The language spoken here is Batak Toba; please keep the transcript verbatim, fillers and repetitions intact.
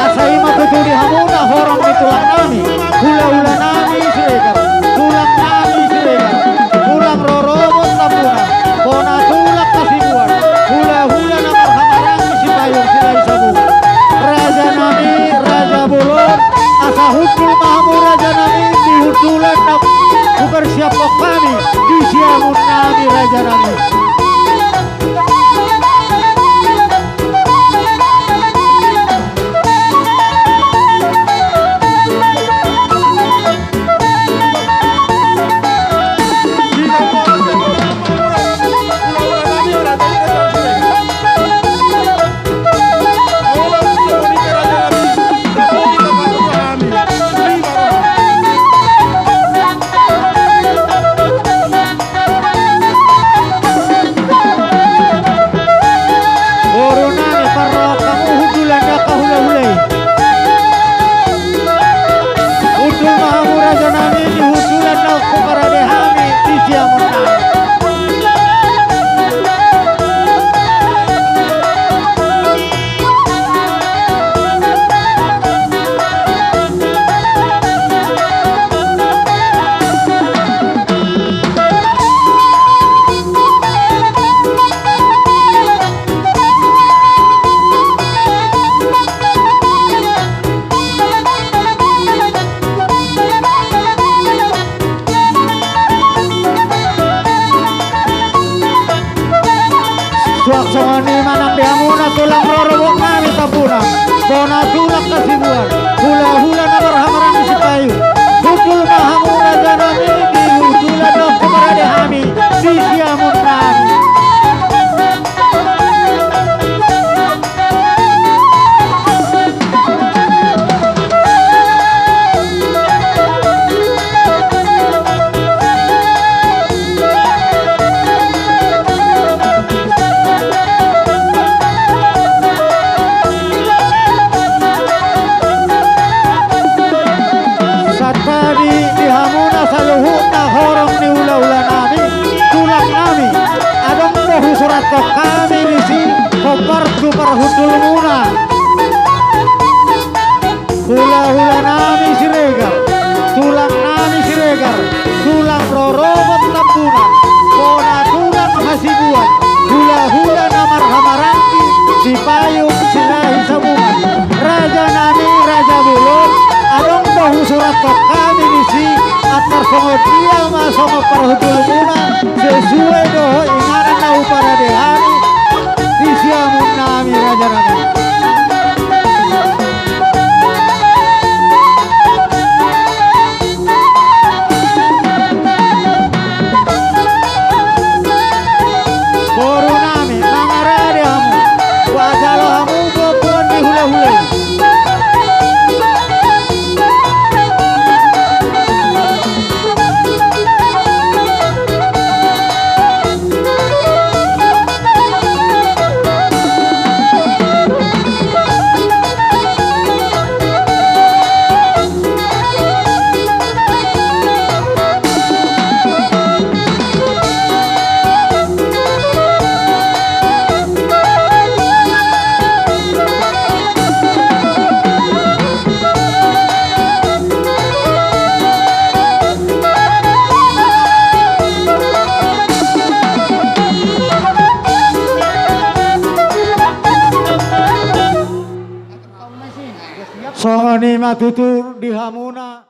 Asa i ma tutu di hamuna horong ni tulang nami, hula-hula nami Siregar, tulang nami Siregar, tulang rorobot Tambunan, bona tulang Hasibuan, hula-hula na marhamaranggi Sipayung Silahi Sabungan. Raja nami, raja bolon, asa hundul ma hamu raja nami di hundulan na huparsiaphon hami di siamun nami raja nami. Boru nami, parrohahon hamu hundulan ni angka hula-hula i. Hundul ma hamu raja nami di hundulan na huparade hami di siamun nami. Suang songon i ma nang di hamuna tulang rorobot nami Tambunan, bona tulang Hasibuan, hula-hula na marhamaranggi Sipayung. Hundul ma hamu raja nami di hundulan na huparade hami di siamun nami. Santabi di hamuna saluhutna horong ni hula-hula nami, tulang nami. Adong do husurathon hami disi hombar tu parhundulmuna. Hula-hula nami Siregar, tulang nami Siregar, tulang rorobot Tambunan, bona tulang Hasibuan, hula-hula na marhamaranggi Sipayung Silahi Sabungan. Raja nami, raja bolon, adong do husurathon hami disi, antar songon dia ma songon parhundulmuna, sesuai dohot inganan na huparade hami di siamun nami raja nami. Boru nami, mangarade hamu, huajalo hamu gomgoman ni hula-hula i. Songon i ma tutu di hamuna.